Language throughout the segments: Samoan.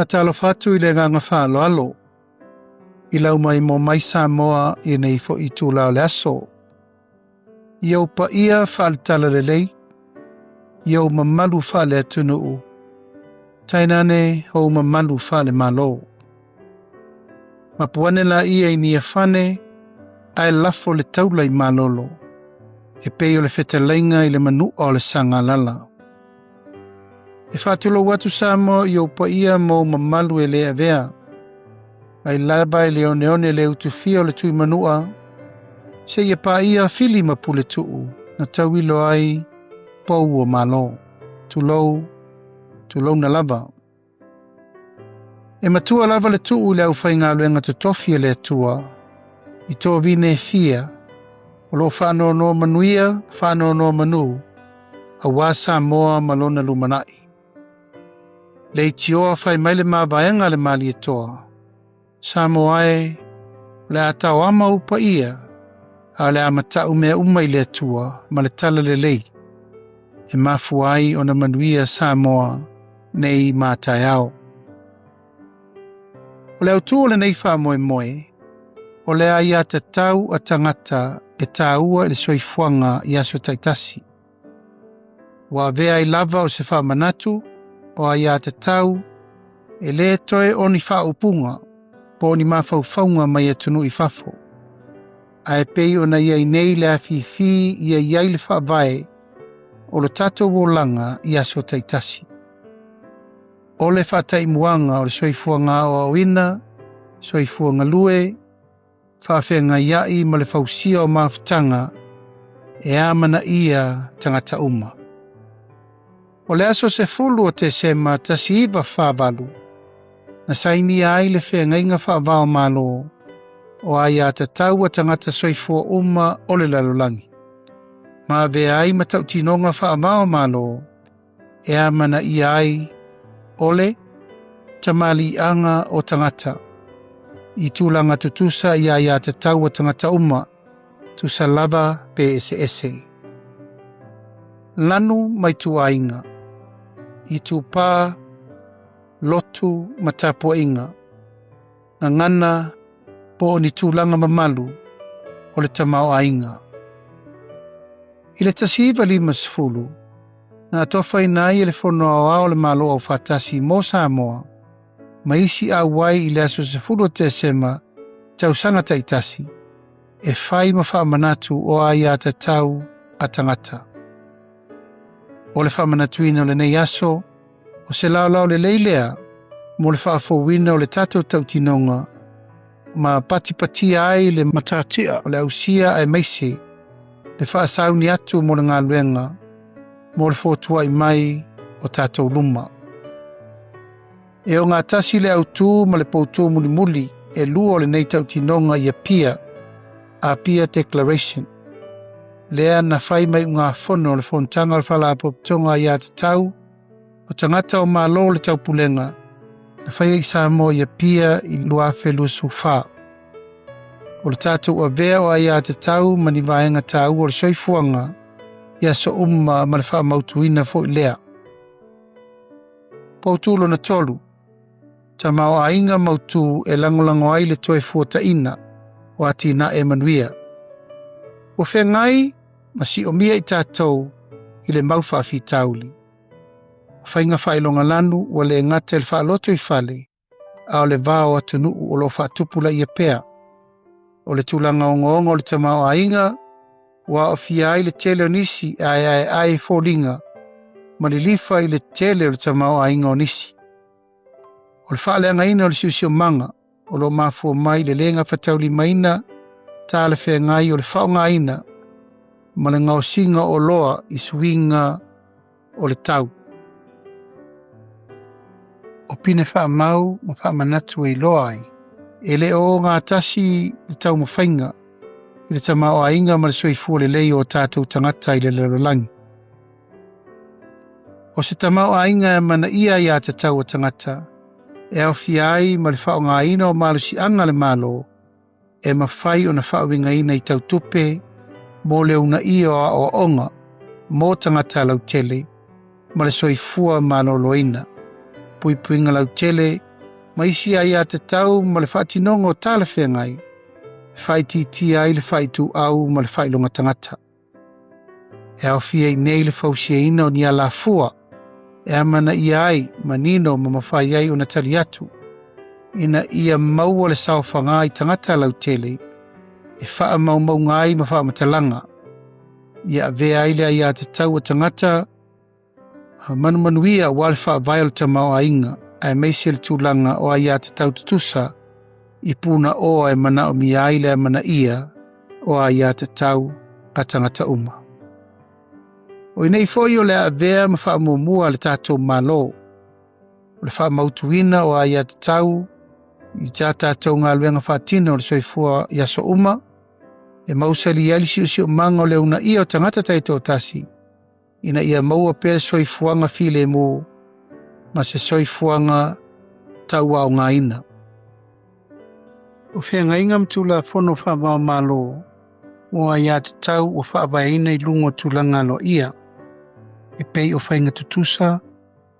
Faatalofa atu i le agaga faaaloalo i lau maimoa mai Samoa i lenei foi itula o le aso. I ou paia faale-talalelei, i ou mamalu faale-atunuu, tainane ou mamalu faale-Malo. Mapu ane laia i Niafane ae lafo le taula i Malolo, e pei o le fetalaiga i le manu'a o le Sagalala. E faatulou atu Samoa i ou paia ma ou mamalu e le avea, mai lava i le oneone le utufia o le Tuimanua, seia paia Fili ma Puletuu na tauilo ai pou o Malo. Tulou, tulouna lava. E matua lava le tuu i le aufaigaluega totofi a le Atua i toviina e fia o lo o faanoanoa manuia, faanoanoa manu, aua Samoa ma lona lumanai. Leitioa fai mai le mavaega a le Malietoa, Samoa e, o le a taoama ou paia, a o le a mata'u mea uma i le Atua ma le talalelei e mafua ai ona manuia Samoa nei ma taeao. O le autū o lenei faamoemoe, o le aiatatau a tagata e taua i le soifuaga i aso taitasi. Ua avea ai lava o se faamanatu o aiatatau e lē toe o ni faaupuga po o ni mafaufauga mai atunuu i fafo, ae pei ona i ai nei le afifi ia i ai le faavae o lo tatou olaga i aso taitasi. O le faataimuaga o le soifuaga aoaoina, soifua galue, faafeagaia'i ma le fausia o mafutaga e amanaia tagata uma. O le aso 10 o Tesema 1948, na sainia ai le feagaiga faavao Malo o aiatatau a tagata soifua uma o le lalolagi, ma avea ai ma tautinoga faavao Malo e amanaia ai o le tamaliiaga o tagata i tulaga tutusa i aiatatau a tagata uma, tusa lava pe eseese. Lanu ma ituaiga, itupa, lotu ma tapuaiga, gagana po o ni tulaga mamalu o le tamaoaiga. I le 1950, na atofaina ai e le Fono Aoao o le Malo Aufaatasi mo Samoa ma isi auai i le aso 10 o Tesema tausaga taitasi e fai ma faamanatu o aiatatau a tagata. O le faamanatuina o lenei aso, o se laolao lelei lea mo le faafouina o le tatou tautinoga ma patipatia ai le matatia o le ausia aemaise le faasauni atu mo le galuega mo le fotua'i mai o tatou luma. E ogatasi le autū ma le poutū mulimuli e lua o lenei tautinoga i Apia, Apia Declaration, lea na fai mai ugafono o le Fonotaga o le Faalapotopotoga Aiatatau o Tagata o Malo o le Taupulega na faia i Samoa i Apia i 2024. O le tatou avea o aiatatau ma ni vaega taua o le soifuaga i aso uma ma le faamautuina foi lea. Poutū lona tolu, tamaoaiga mautū e lagolago ai le toe fuataina o atinae manuia. Ua feagai ma siomia i tatou i le mau faafitauli. O faiga faailogalanu ua le gata i le faaloto i fale, a o le va o atunuu o lo o faatupulaia pea. O le tulaga ogaoga o le tamaoaiga ua aofia ai le tele o nisi e aeaeae foliga ma lilifa i le tele o le tamaoaiga o nisi. O le faaleagaina o le siosiomaga o lo o mafua mai i le le gafataulimaina talafeagai o le faaaogaina ma le gaosiga o oloa i suiga o le tau. O pine faamau ma faamanatu e iloa ai, e le o ogatasi le taumafaiga i le tamaoaiga ma le soifua lelei o tatou tagata i le lalolagi. O se tamaoaiga e amanaia aiatatau a tagata e aofia ai ma le faaaogaina o malosiaga a le Malo e mafai ona faauigaina i tautupe mo le uunaia o aoaoga mo tagata lautele ma le soifua maloloina, puipuiga lautele ma isi aiatatau ma le faatinoga o talafeagai e faaitiitia ai le faaituau ma le faailoga tagata. E aofia i nei le fausiaina o ni alafua e amanaia ai, manino ma mafai ai ona tali atu, ina ia maua le saofaga i tagata lautele e faamaumauga ai ma faamatalaga, ia avea ai le aiatatau a tagata manumanuia aua le faavae o le tamaoaiga, aemaise le tulaga o aiatatau tutusa i punaoa e manaomia ai le amanaia o aiatatau a tagata uma. O i nei foi o le a avea ma faamuamua a le tatou Malo, o le faamautuina o aiatatau i tā tatou galuega faatino o le soifua i aso uma, e mausali ai le siosiomaga o le uunaia o tagata taitoatasi, ina ia maua pea le soifuaga filemu ma se soifuaga tauaogaina. O feagaiga ma Tulafono Faava-o-Malo mo aiatatau ua faavaeina i luga o tulaga aloaia, e pei o faiga tutusa,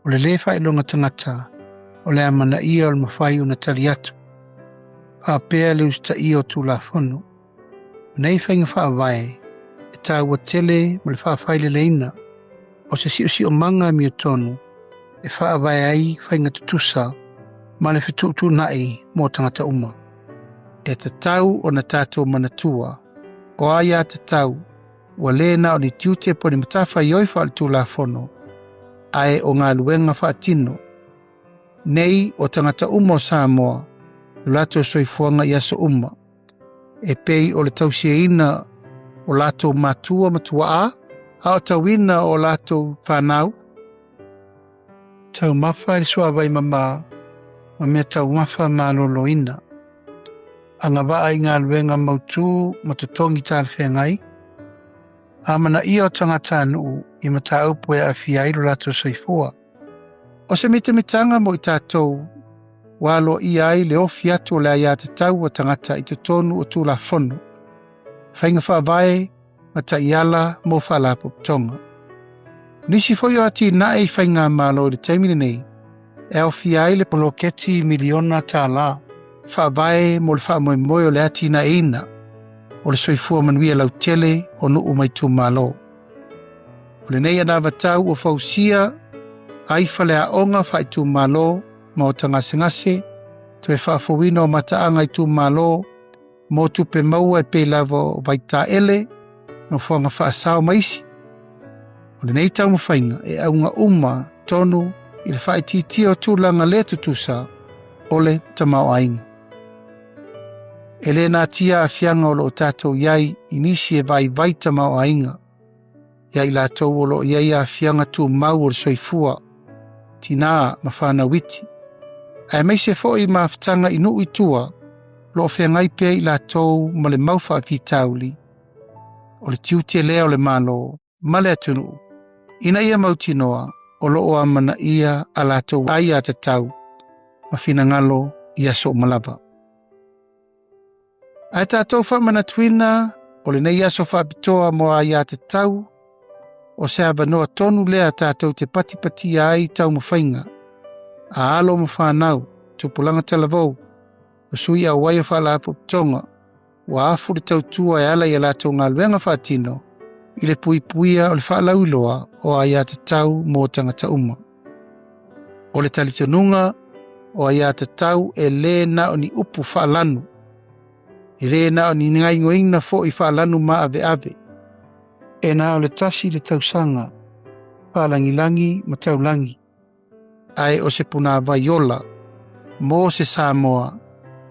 o le lē faailoga tagata, o le amanaia o le mafai ona tali atu, faapea le usitaia o Tulafono. O nei faiga faavae e taua tele mo le faafaileleina o se siosiomaga amiotonu e faavae ai faiga tutusa ma le fetuutuunai mo tagata uma. E tatau ona tatou manatua o aiatatau ua le na o ni tiute po o ni matafaioi faaletulafono, ae o galuega faatino nei o tagata uma o Samoa lo latou soifuaga i aso uma, e pei o le tausiaina o latou matua ma tuaa, aotauina o latou fanau, taumafa i le suavai mama ma mea taumafa maloloina, agavaa i galuega mautu ma totogi talafeagai, amanaia o tagatanuu i mataupu e aafia ai lo latou soifua. O se mitamitaga mo i tatou ua aloaia ai le ofi atu o le aiatatau a tagata i totonu o Tulafono, faiga faavae ma taiala mo faalapotopotoga. O nisi foi o atinae i faigamalo i le taimi lenei e aofia ai le poloketi miliona tala faavae mo le faamoemoe o le atinaeina o le soifua manuia lautele o nuu ma itumalo. O lenei anavatau ua fausia ai faleaoga faaitumalo, maota gasegase, toe faafouina o mataaga itumalo mo tupe maua e pei lava o vaitaele, nofoaga faasao ma isi. O lenei taumafaiga e auga uma tonu i le faaitiitia o tulaga le tutusa o le tamaoaiga. E le natia aafiaga o loo tatou i ai i nisi e vaivai tamaoaiga, ia i latou o loo i ai aafiaga tumau o le soifua, tinā ma fanau iti, aemaise foi mafutaga i nuu i tua o loo feagai pea i latou ma le mau faafitauli. O le tiute lea o le Malo ma le atunuu ina ia mautinoa o loo amanaia a latou aiatatau ma finagalo i aso uma lava. Ae tatou faamanatuina o lenei aso faapitoa mo aiatatau o se avanoa tonu lea tatou te patipatia ai taumafaiga a alo ma fanau, tupulaga talavou, o sui auai o faalapotopotoga ua afu le tautua e ala i a latou galuega faatino i le puipuia o le faalauiloa o aiatatau mo tagata uma. O le talitonuga o aiatatau e lē na o ni upu faalanu, e lē na o ni gaoioiga foi faalanu maaveave. E na o le tasi le tausaga faalagilagi ma taulagi, ae o se punāvai ola mo se Samoa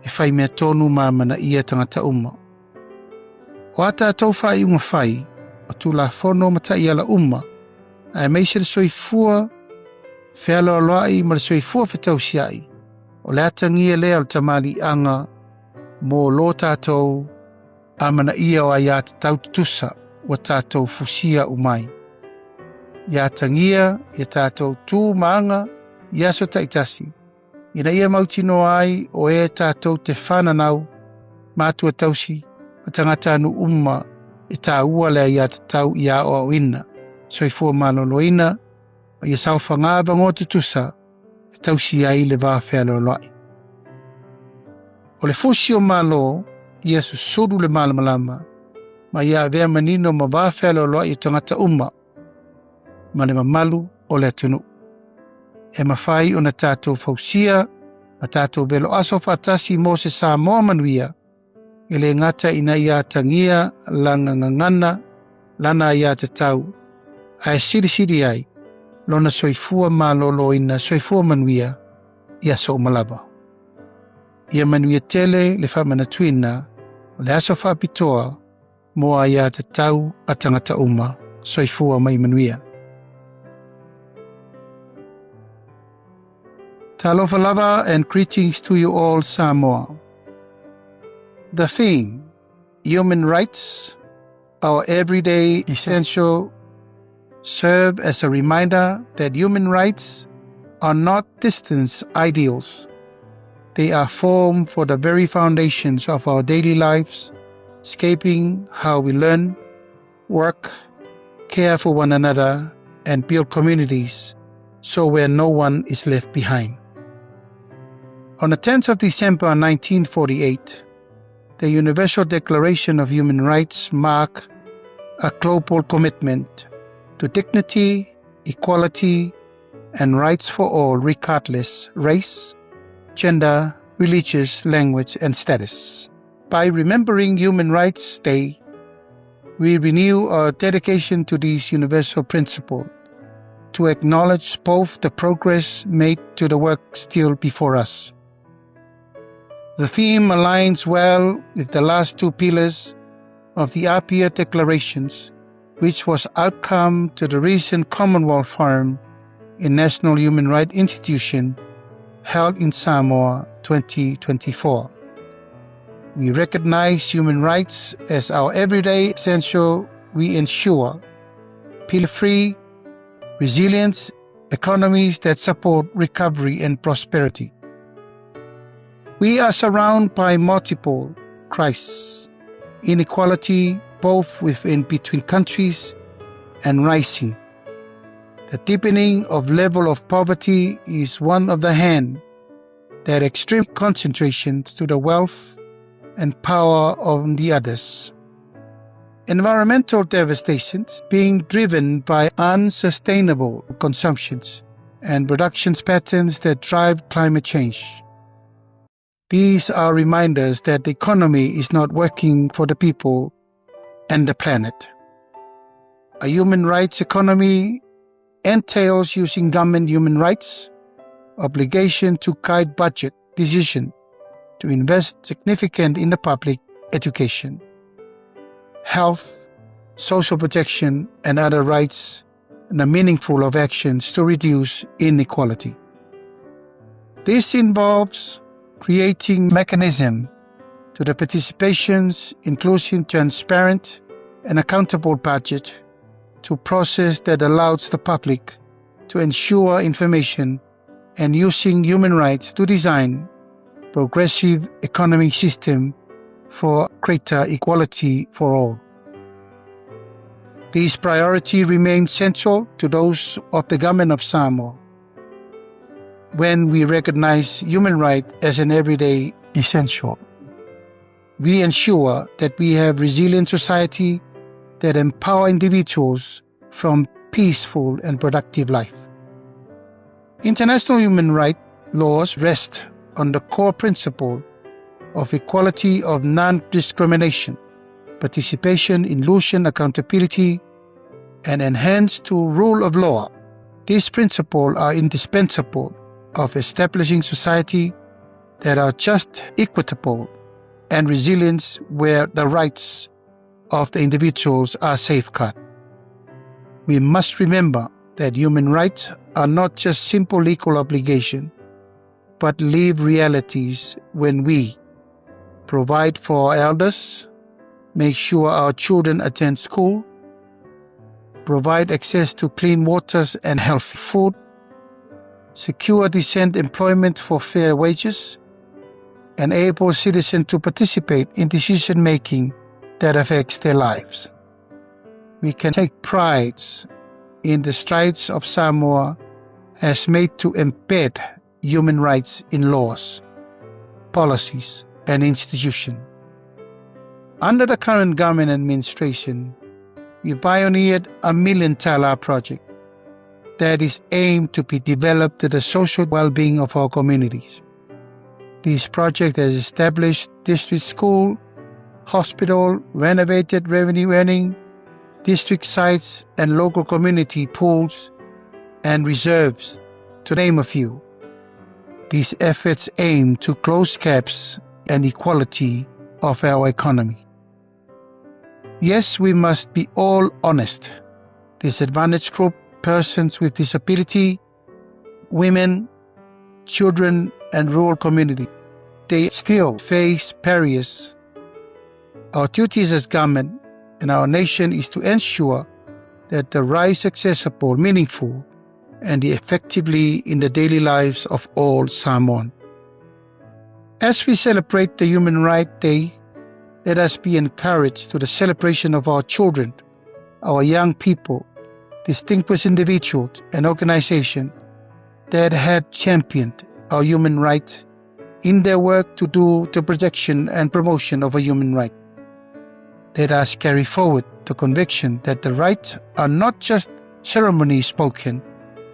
e fai mea tonu ma amanaia tagata uma. O a tatou faaiuga fai, o Tulafono ma taiala uma, aemaise le soifua fealoaloai ma le soifua fetausiai, o le atagia lea o le tamaliiaga mo lo tatou amanaia o aiatatau tutusa ua tatou fusia uma ai. Ia atagia ia tatou tu ma aga i aso taitasi, ina ia mautinoa ai o e tatou te fananau, matua tausi ma tagatanuu uma e taua le aiatatau ia aoaoina, soifua maloloina, ma ia saofaga avanoa tutusa e tausi ai le va fealoaloai. O le fusi o Malo ia susulu le malamalama ma ia avea manino ma va fealoaloai o tagata uma ma le mamalu o le atunuu. E mafai ona tatou fausia ma tatou velo aso faatasi mo se Samoa manuia e le gata ina ia atagia lana gagana, lana aiatatau, ae silisili ai lona soifua maloloina, soifua manuia i aso uma lava. Ia manuia tele le faamanatuina o le aso faapitoa mo aiatatau a tagata uma. Soifua ma ia manuia. Talofa lava and greetings to you all, Samoa. The theme, Human Rights, Our Everyday Essential, serve as a reminder that human rights are not distant ideals. They are formed for the very foundations of our daily lives, shaping how we learn, work, care for one another, and build communities so where no one is left behind. On the 10th of December 1948, the Universal Declaration of Human Rights marked a global commitment to dignity, equality, and rights for all, regardless race, gender, religious, language, and status. By remembering Human Rights Day, we renew our dedication to these universal principles, to acknowledge both the progress made to the work still before us. The theme aligns well with the last two pillars of the Apia Declarations, which was outcome to the recent Commonwealth Forum in National Human Rights Institution held in Samoa 2024. We recognize human rights as our everyday essential. We ensure pillar-free, resilient economies that support recovery and prosperity. We are surrounded by multiple crises, inequality both within between countries and rising. The deepening of level of poverty is one of the hand that extreme concentration to the wealth and power of the others. Environmental devastations being driven by unsustainable consumptions and production patterns that drive climate change. These are reminders that the economy is not working for the people and the planet. A human rights economy entails using government human rights obligation to guide budget decision to invest significant in the public education, health, social protection, and other rights and the meaningful of actions to reduce inequality. This involves creating mechanism to the participations, inclusive, transparent, and accountable budget to process that allows the public to ensure information and using human rights to design progressive economic system for greater equality for all. These priority remain central to those of the government of Samoa. When we recognize human rights as an everyday essential, we ensure that we have resilient society that empower individuals from peaceful and productive life. International human rights laws rest on the core principle of equality of non-discrimination, participation, inclusion, accountability, and enhanced to rule of law. These principles are indispensable of establishing society that are just, equitable, and resilient where the rights of the individuals are safeguarded. We must remember that human rights are not just simple legal obligation, but live realities when we provide for our elders, make sure our children attend school, provide access to clean waters and healthy food, secure decent employment for fair wages, enable citizens to participate in decision making that affects their lives. We can take pride in the strides of Samoa has made to embed human rights in laws, policies, and institution. Under the current government administration, we pioneered a $1 million project that is aimed to be developed to the social well-being of our communities. This project has established district school, hospital, renovated revenue earning, district sites and local community pools and reserves, to name a few. These efforts aim to close gaps and equality of our economy. Yes, we must be all honest. Disadvantaged group, persons with disability, women, children, and rural community, they still face barriers. Our duties as government and our nation is to ensure that the rights accessible, meaningful, and effectively in the daily lives of all Samoan. As we celebrate the Human Rights Day, let us be encouraged to the celebration of our children, our young people, distinguished individuals and organizations that have championed our human rights in their work to do the protection and promotion of a human right. Let us carry forward the conviction that the rights are not just ceremonies spoken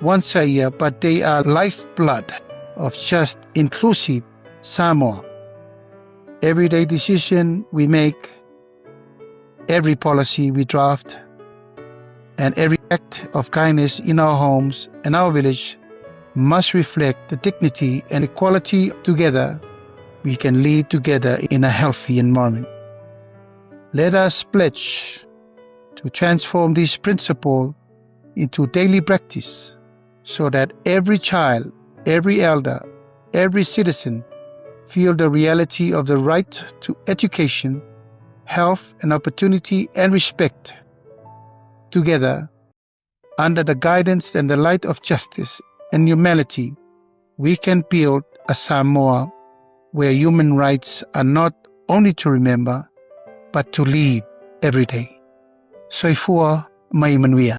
once a year, but they are lifeblood of just inclusive Samoa. Everyday decision we make, every policy we draft, and every act of kindness in our homes and our village must reflect the dignity and equality. Together, we can lead together in a healthy environment. Let us pledge to transform this principle into daily practice so that every child, every elder, every citizen feel the reality of the right to education, health, and opportunity and respect. Together, under the guidance and the light of justice and humanity, we can build a Samoa where human rights are not only to remember, but to live every day. Soifua ma ia manuia.